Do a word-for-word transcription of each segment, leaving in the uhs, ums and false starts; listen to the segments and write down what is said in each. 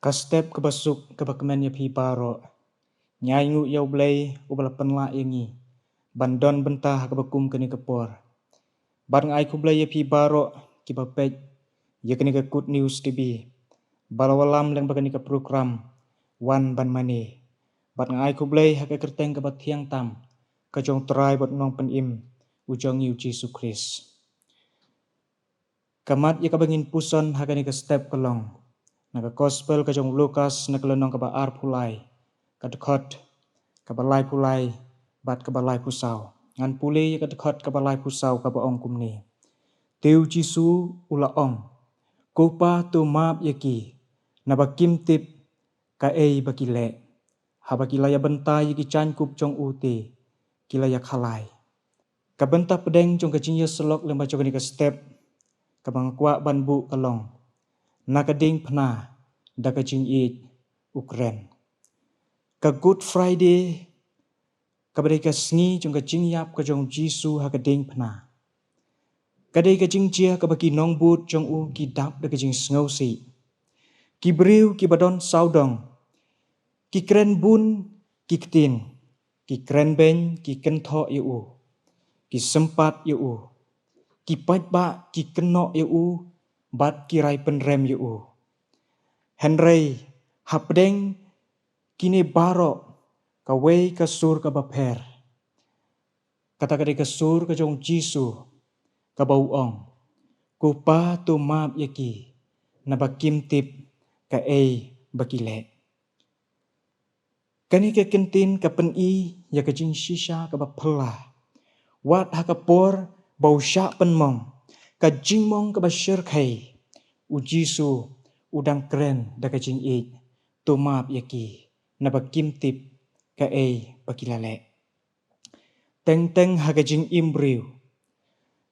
Ka step kaba suk kaba kmen ïa phi baroh. Ngi ainguh ïa U Blei uba la pynlah ïa ngi ban don bynta ha kaba kum kane ka por. Bad nga ai khublei ïa phi baroh kiba peit ïa kane ka Good News T V ba la wallam lyngba kane ka program Wan Ban Mane. Bad nga ai khublei ha ka kyrteng kaba thiang tam ka jong U Trai bad U Nongpynim u jong ngi U Jisu Khrist. Ka mat ïa kaba ngin puson ha kane ka step ka long na ka Gospel ka jong u Lukas, na ka lynnong kaba arphew lai, ka dkhot kaba laiphew lai bad kaba laiphew saw. Ngan pule ïa ka dkhot kaba laiphew saw kaba ong kumne: Te U Jisu u la ong, "Ko Pa, to map ïa ki, naba kim tip kaei ba ki leh." Haba ki la ïa bynta ïa ki jaiñkup jong u te ki la ïa khalai. Ka bynta pdeng jong ka jingïasyllok lyngba jong kane ka step kaba nga kwah ban buh ka long, Na ka diengphna da ka jingïeit u kren. Ka Good Friday kaba dei ka sngi jong ka jingïap ka jong U Jisu ha ka diengphna, ka dei ka jingjia kaba ki nongbud jong u ki dap da ka jingsngewsih. Ki briew kiba don sawdong ki kren bun ki ktien, ki kren beiñ ki kynthoh ïa u, ki sympat ïa u, ki paidbah ki kynnoh ïa u bad ki rai pynrem ïa u. Hynrei hapdeng kine baroh, kawei ka sur kaba pher. Kata ka dei ka sur ka jong U Jisu kaba u ong, "Ko Pa, to map ïa ki, naba kim tip kaei ba ki leh." Kane ka kyntien ka pyni ïa ka jingshisha kaba phylla. Wat ha ka por ba u shah pynmong ka jingmong kaba shyrkhei, U Jisu u dang kren da ka jingïeit, "To map ïa ki, naba kim tip kaei ba ki la leh." Teng teng ha ka jingim briew,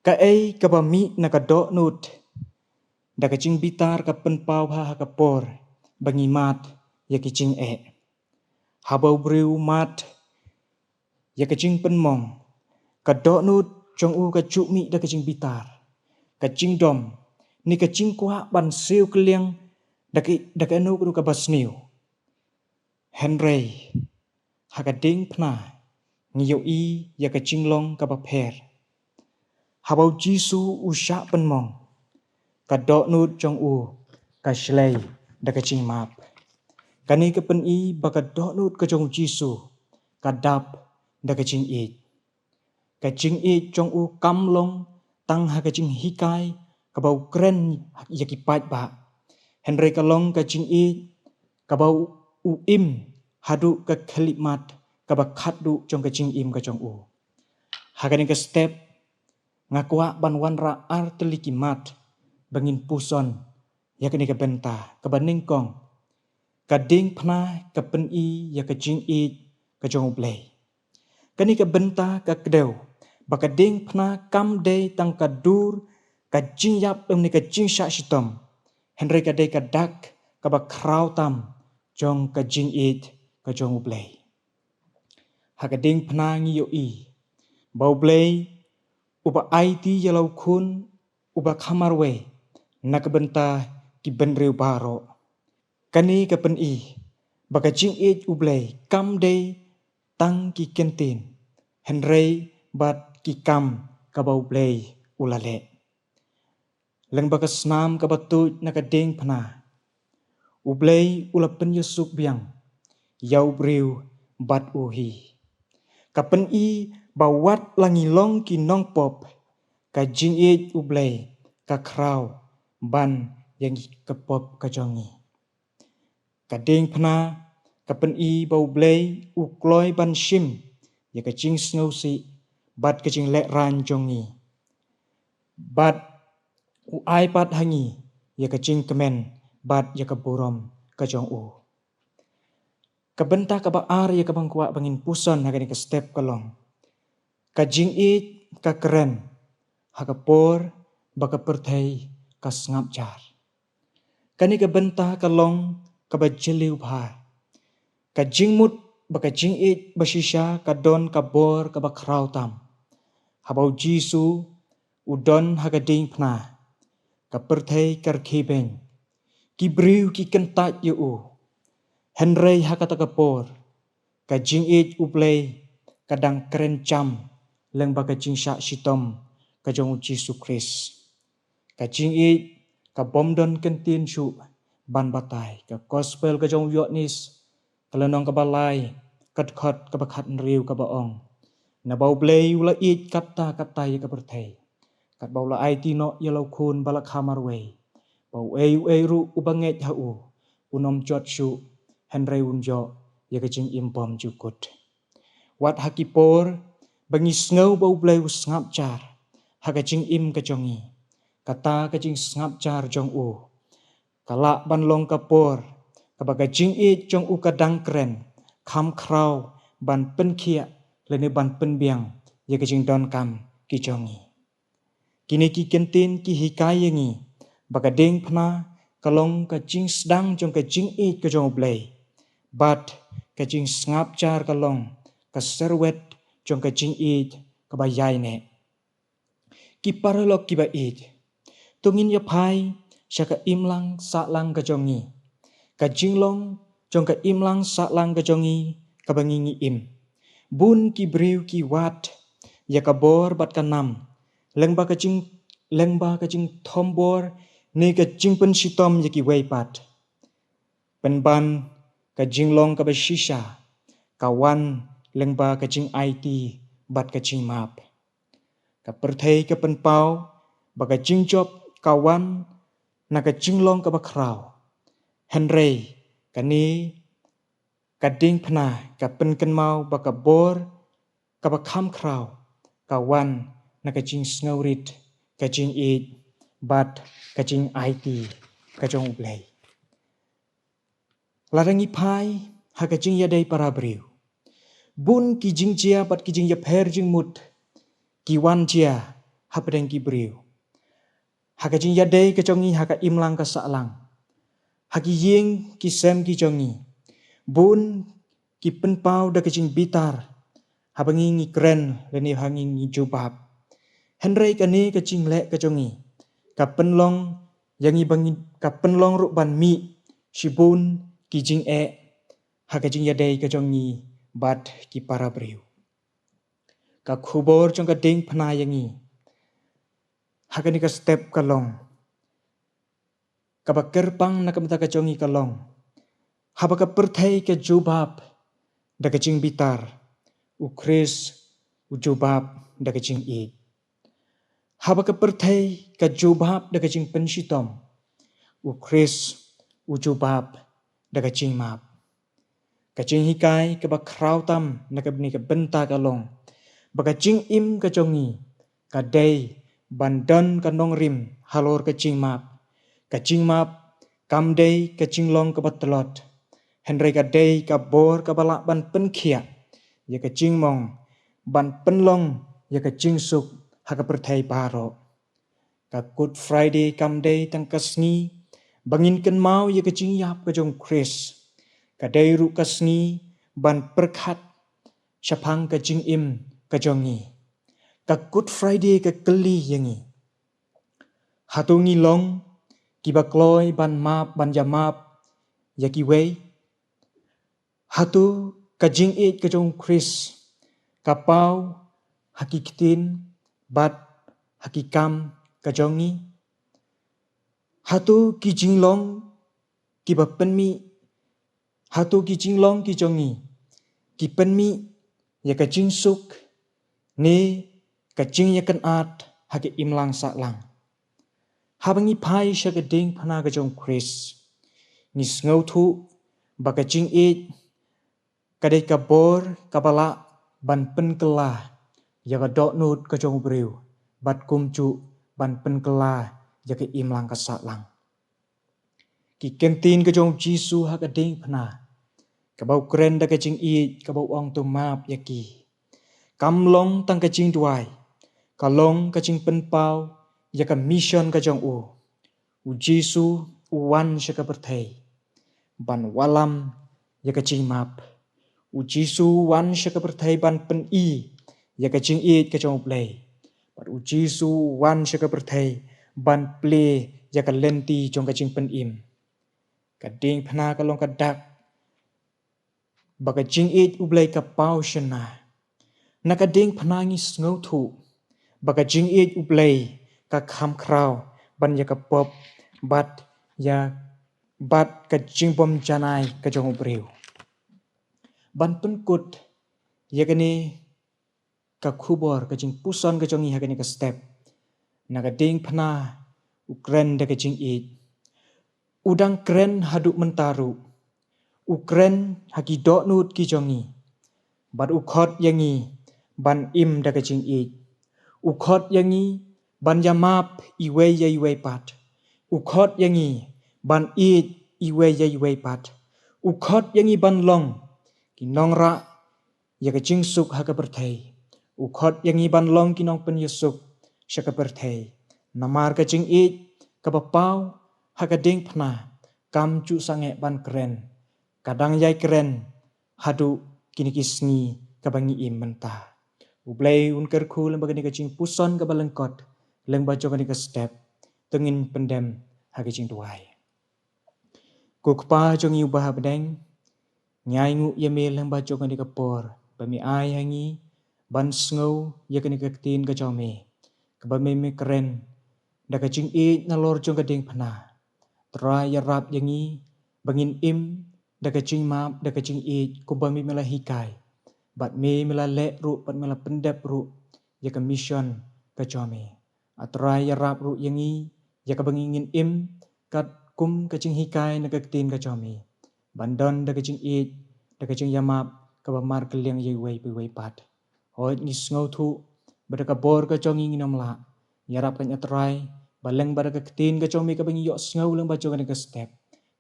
kaei kaba mih na ka dohnud da ka jingbitar ka pynpaw bha ha ka por ba ngi mad ïa ki jingeh. Haba u briew u mad ïa ka jingpynmong, ka dohnud jong u ka ju mih da ka jingbitar, ka jingdom, ne ka jingkwah ban siew kylliang da ka, da kano kano kaba sniew. Hynrei ha ka diengphna ngi ïohi ïa ka jinglong kaba pher. Haba U Jisu u shah pynmong, ka dohnud jong u ka shlei da ka jingmap. Kane ka pyni ba ka dohnud ka jong U Jisu ka dap da ka jingïeit. Ka jingïeit jong u kam long tang ha ka jinghikai kaba u kren ïa ki paidbah, hynrei ka long ka jingïeit kaba u, u im haduh ka khyllipmat kaba khatduh jong ka jingim ka jong u. Ha kane ka step nga kwah ban wanrah ar tylli ki mat ba ngin puson ïa kane ka bynta. Kaba nyngkong, ka diengphna ka pyni ïa ka jingïeit ka jong U Blei. Kane ka bynta ka kdew ba ka diengphna kam dei tang ka dur, ka jingïap lymne ka jingshah shitom, hynrei ka dei ka dak kaba khraw tam jong ka jingïeit ka jong U Blei. Ha ka diengphna ngi ïohi ba U Blei uba aiti ïa la u khun uba kham marwei na ka bynta ki bynriew baroh. Kane ka pyni ba ka jingïeit U Blei kam dei tang ki kyntien, hynrei bad ki kam kaba U Blei u la leh. Lyngba ka snam kaba tuid na ka diengphna, U Blei u la pynïasuk biang ïa u briew bad u hi. Ka pyni ba wat la ngi long ki nongpop, ka jingïeit U Blei ka khraw ban ïa ngi, ka pop ka jong ngi. Ka diengphna ka pyni ba U Blei u kloi ban shim ïa ka jingsngewsih bad ka jinglehraiñ jong ngi, bad u ai pat ha ngi ïa ka jingkmen bad ïa ka burom ka jong u. Ka bynta kaba ar ïa kaba nga kwah ba ngin puson ha kane ka step ka long, ka jingïeit ka kren ha ka por ba ka pyrthei ka sngap jar. Kane ka bynta ka long kaba jylliew bha. Ka jingmut ba ka jingïeit ba shisha ka don ka bor kaba khraw tam. Haba U Jisu u don ha ka diengphna, ka pyrthei ka rkhie beiñ. Ki briew ki kyntait ïa u. Hynrei ha kata ka por, ka jingïeit U Blei ka dang kren jam lyngba ka jingshah shitom ka jong U Jisu Khrist. Ka jingïeit ka bym don kyntien shuh ban batai. Ka gospel ka jong u Ïoannis, ka lynnong kaba lai, ka dkhot kaba khathynriew kaba ong: Naba U Blei u la ïeit katta katta ïa ka pyrthei, katba u la aiti noh ïa la u khun ba la kha marwei, ba uei uei ruh uba ngeit ha u, un ym jot shuh, hynrei un ïoh ïa ka jingim bymjukut. Wat ha ki por ba ngi sngew ba U Blei u sngap jar ha ka jingim ka jong ngi, kata ka jingsngap jar jong u ka lah ban long ka por kaba ka jingïeit jong u ka dang kren, kham khraw ban pynkhiah lane ban pynbiang ïa ka jingdonkam ki jong ngi. Kine ki kyntien ki hikai ïa ngi ba ka diengphna ka long ka jingsdang jong ka jingïeit ka jong U Blei, bad ka jingsngap jar ka long ka serwet jong ka jingïeit kaba ïaineh. Ki paralok kiba ïeit, to ngin ïa phai sha ka imlang sahlang ka jong ngi, ka jinglong jong ka imlang sahlang ka jong ngi kaba ngi ngi im. Bun ki briew ki wad ïa ka bor bad ka nam lyngba ka jing, lyngba ka jingthombor ne ka jingpynshitom ïa kiwei pat. Pynban ka jinglong kaba shisha ka wan lyngba ka jingaiti bad ka jingmap. Ka pyrthei ka pynpaw ba ka jingjop ka wan na ka jinglong kaba khraw. Hynrei kane ka diengphna ka pynkynmaw ba ka bor kaba kham khraw ka wan na ka jingsngewrit, ka jingïeit bad ka jingaiti ka jong U Blei. Lada ngi phai ha ka jingïadei para briew, bun ki jingjia bad ki jingïapher jingmut ki wan jia hapdeng ki briew. Ha ka jingïadei ka jong ngi ha ka imlang ka sahlang, ha ki ïing ki sem ki jong ngi, bun ki pynpaw da ka jingbitar haba ngi ngi kren lane ha ngi ngi jubab. Hynrei kane ka jingleh ka jong ngi ka pynlong ïa ngi ba ngi, ka pynlong ruh ban mih shibun ki jingeh ha ka jingïadei ka jong ngi bad ki para briew. Ka khubor jong ka diengphna ïa ngi ha kane ka step ka long, kaba kyrpang na ka bynta ka jong ngi ka long, haba ka pyrthei ka jubab da ka jingbitar, U Khrist u jubab da ka jingïeit. Haba ka pyrthei ka jubab da ka jingpynshitom, U Khrist u jubab da ka jingmap. Ka jinghikai kaba khraw tam na kane ka bynta ka long ba ka jingim ka jong ngi ka dei ban don ka nongrim halor ka jingmap. Ka jingmap kam dei ka jinglong kaba tlot, hynrei ka dei ka bor kaba lah ban pynkhiah ïa ka jingmong, ban pynlong ïa ka jingsuk ha ka pyrthei baroh. Ka Good Friday kam dei tang ka sngi ba ngin kynmaw ïa ka jingïap ka jong Khrist. Ka dei ruh ka sngi ban pyrkhat shaphang ka jingim ka jong ngi. Ka Good Friday ka kylli ïa ngi, hato ngi long kiba kloi ban map, ban ïamap ïa kiwei? Hato ka jingïeit ka jong Khrist ka paw ha ki ktien bad ha ki kam ka jong ngi? Hato ki jinglong kiba pynmih, hato ki jinglong ki jong ngi ki pynmih ïa ka jingsuk ne ka jingïakynad ha ka imlang sahlang? Haba ngi phai sha ka diengphna ka jong Khrist, ngi sngewthuh ba ka jingïeit ka dei ka bor kaba lah ban pynkylla ïa ka dohnud ka jong u briew, bad kumjuh ban pynkylla ïa ka imlang ka sahlang. Ki kyntien ka jong u Jisu ha ka diengphna, kaba u kren da ka jingïeit, kaba u ong, to map ïa ki, kam long tang ka jingduwai, ka long ka jingpynpaw ïa ka mission ka jong u. U Jisu u wan sha ka pyrthei ban wallam ïa ka jingmap. U Jisu u wan sha ka pyrthei ban pyni ïa ka jingïeit ka jong U Blei. Bad u Jisu u wan sha ka pyrthei ban plie ïa ka lynti jong ka jingpynim. Ka diengphna ka long ka dak ba ka jingïeit U Blei ka paw shynna. Na ka diengphna ngi sngewthuh ba ka jingïeit U Blei ka kham khraw ban ïa ka pop bad ïa bad ka jingbym janai ka jong u briew. Ban pynkut ïa kane ka khubor, ka jingpuson ka jong ngi ha kane ka step, na ka diengphna u kren da ka jingïeit. U dang kren haduh mynta ruh. U kren ha ki dohnud ki jong ngi. Bad u khot ïa ngi ban im da ka jingïeit. U khot ïa ngi ban ïamap iwei ïa iwei pat. U khot ïa ngi ban ïeit iwei ïa iwei pat. U khot ïa ngi ban long ki nongrah ïa ka jingsuk ha ka pyrthei. U khot ïa ngi ban long ki nongpynïasuk sha ka pyrthei. Namar ka jingïeit kaba paw ha ka diengphna kam ju sangeh ban kren. Ka dang ïai kren haduh kine ki sngi kaba ngi im mynta. U Blei un kyrkhu lyngba kane ka jingpuson kaba lyngkot, lyngba jong kane ka step. To ngin pyndem ha ka jingduwai. Ko Kpa jong ngi uba ha bneng, ngi ainguh ïa me lyngba jong kane ka por ba me ai ha ngi ban sngew ïa kane ka ktien ka jong me, kaba me me kren da ka jingïeit nalor jong ka diengphna. Trai, ïarap ïa ngi ba ngin im da ka jingmap, da ka jingïeit kumba me me la hikai. Bad me me la leh ruh, bad me la pyndep ruh ïa ka mission ka jong me. A Trai, ïarap ruh ïa ngi ïa kaba ngi ngin im katkum ka jinghikai na ka ktien ka jong me, ban don da ka jingïeit, da ka jingïamap kaba markylliang ïa iwei pa iwei pat. Hooid, ngi sngewthuh ba da ka bor ka jong ngi ngin ym lah. Ïarap kan, A Trai, ba lyngba da ka ktien ka jong me kaba ngi ïohsngew lyngba jong kane ka step,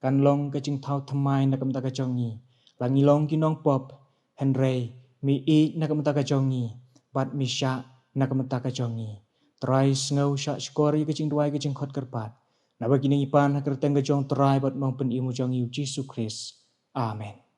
kan long ka jingthaw thymmai na ka bynta ka jong ngi. La ngi long ki nongpop, hynrei me ïeit na ka bynta ka jong ngi, bad me shah na ka bynta ka jong ngi. Trai, sngew shah shkor ïa ka jingduwai, ka jingkhot kyrpad, naba kine ngi pan ha ka kyrteng ka jong U Trai bad U Nongpynim jong ngi, U Jisu Khrist. Amen.